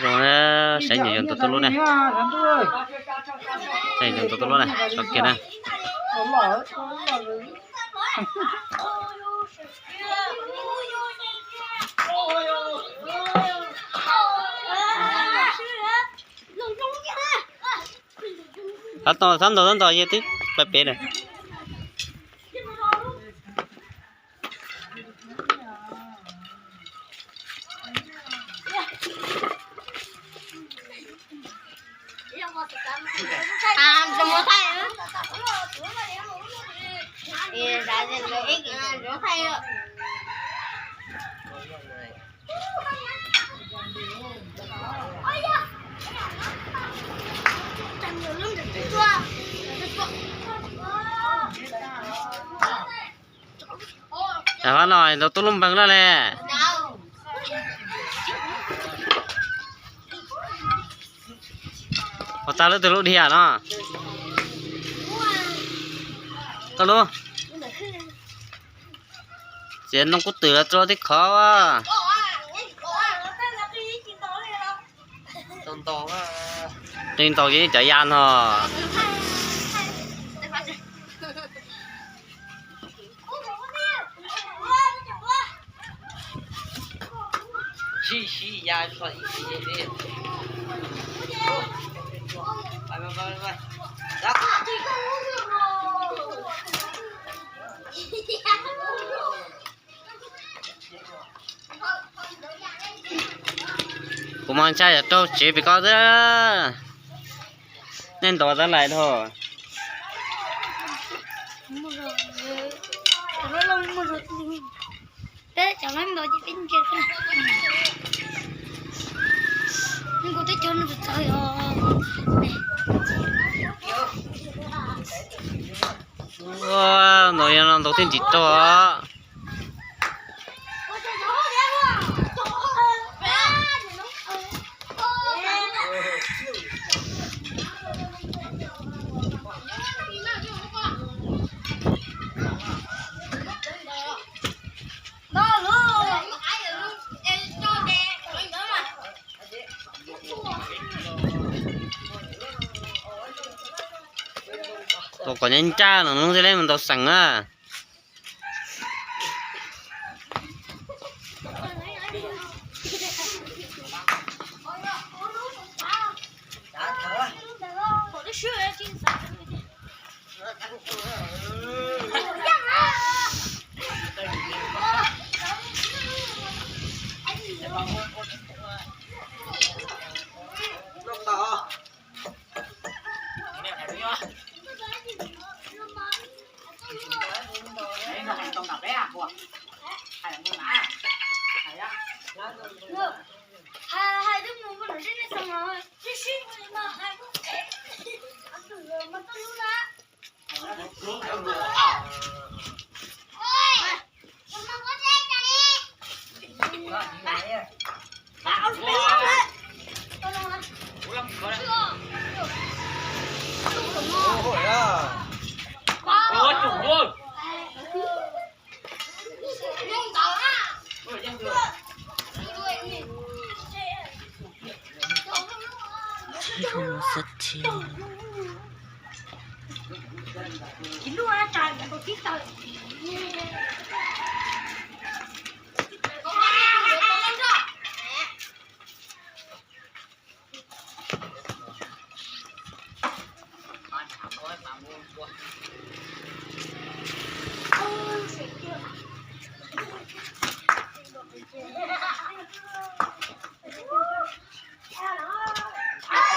Zoo, saib nyuam yaus ntau tuaj lub na. Saib nyuam yaus ntau tuaj lub na, tso kiag na. Xab ntau, xab ntau, xab ntau, yog twb pais pem na. Tam sim no ntau tuaj lub npeeg loj le. Ua tau lub twg lub dhia no. Tau lub. Txiav ntoo kub twm los rau tib qhov. Qi ntaus ces cov ya no. Kuv mas ntshai yog raug tsev pem ko xwb. Nej ntov tab lais dhau. Ua, ntau yog no ntau tij ntim rau. Tus kom nyob ncaj no hnub thiaj li mus ntau xeem na.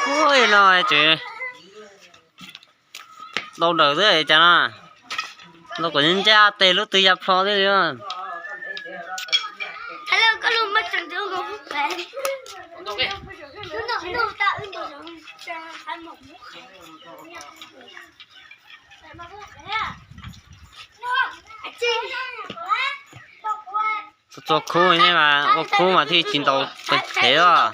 Ua no ces ntau daws xwb cas no. Ntau kom ncaj tes lub twg ya plho xwb li. Txhua khub ne mas ua khub mas thiaj tsis ntaus pes qhev os.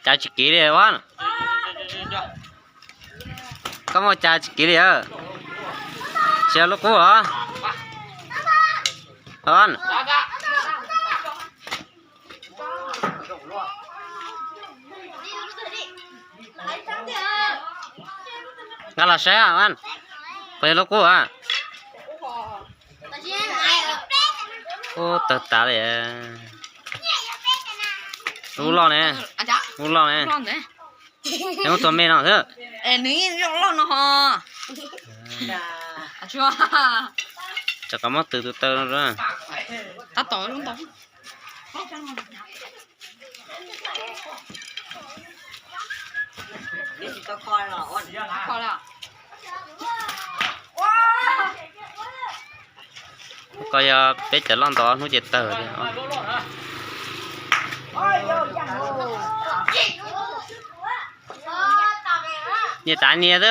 Cas tsis kiv li ua. Koj muaj cas tsis kiv li? Tsis yog lub qub os. Nqa los saib, puas yog lub qub? Ub, tawg tas li. Lub loj ne, lub loj ne. Nws muab tua me no xwb. Nws yeej loj no ho. Rov qab muab tws tus taw no. Tab tom lub ntau. Koj yog peb cov loj ntau hnub ces tawg li. Nias tas nias xwb.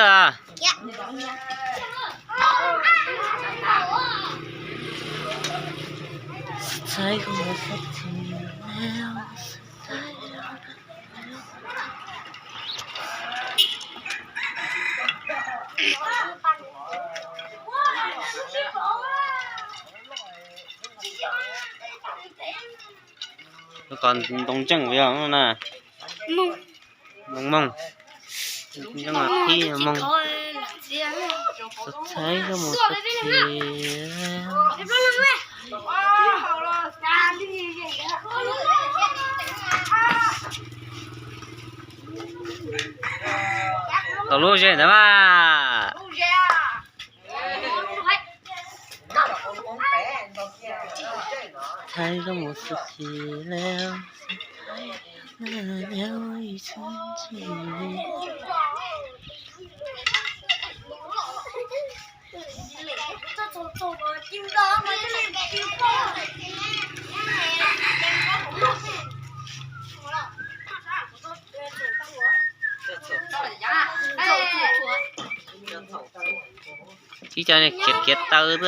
Koj ntoo ntseej yog na. Moog moog. Ntseej mas pib moog. Xav txhaib koj mus xav txhaib. Tau lub ze ntawd mas. Txhaib koj mus xav txhaib. Tib co kiav kiav taw xwb.